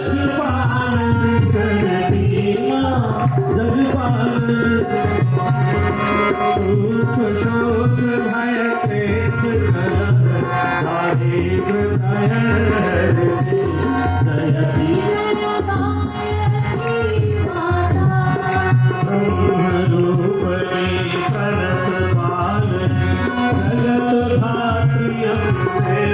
जग पालन करती माँ जग पालन। दुख शोक भय क्लेश कलह दारिद्र भय हरती जयति ब्रह्म रूपनी करत पालन जगत धात्री अम्बे।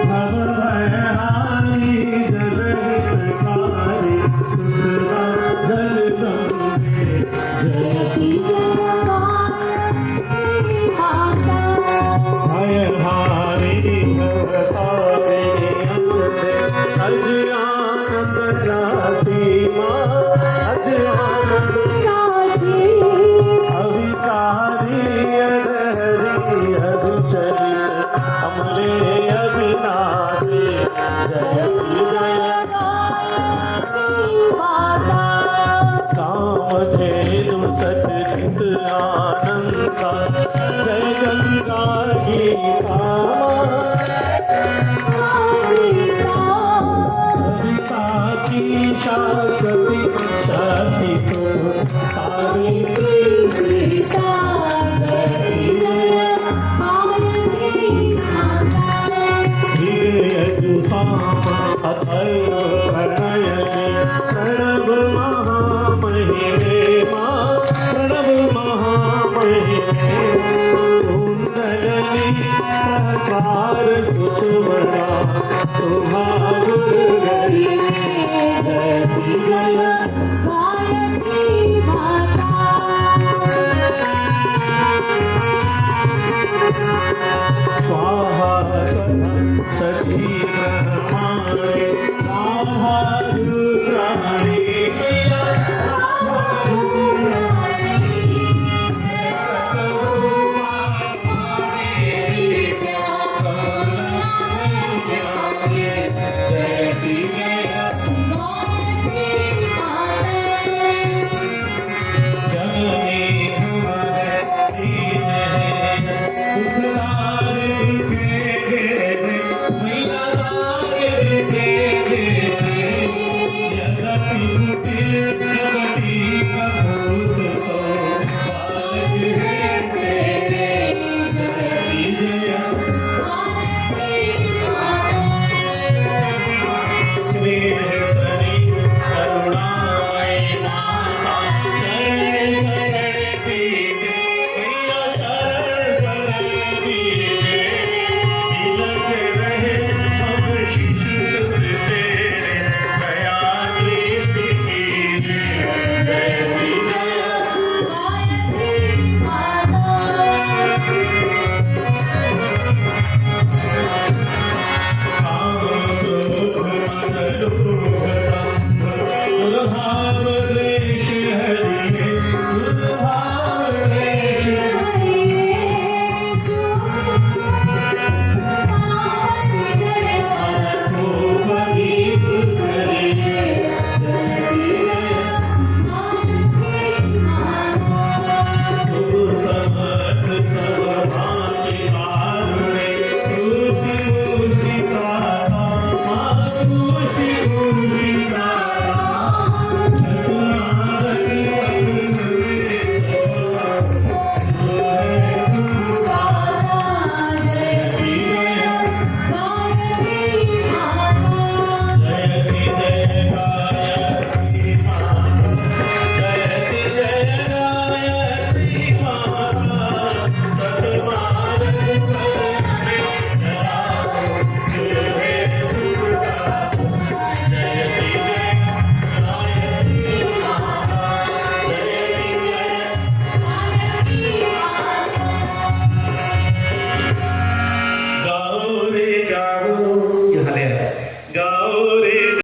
भव भयहारी जगहितकारी सुखदा जगदम्बे जयति भयहारी भवतारिणि अम्बे। अज आनंद जासी माँ अज आनंद अविकारी अरहरी अभिचरित अमले अविनाशी जयति जय कामधेनु सतचित आनंदा जय गंगा गीता सरिता की शाश्वती शक्ति तो सावित्री सीता जयति जय हृदय साम अथर्व प्रणय प्रणव महामहिमे माँ प्रणव महामहिमे। कुंडलनी सहसार सुषुम्ना शोभा गुर गरिमे जयति जय गायत्री माता। स्वाहा स्वधा सती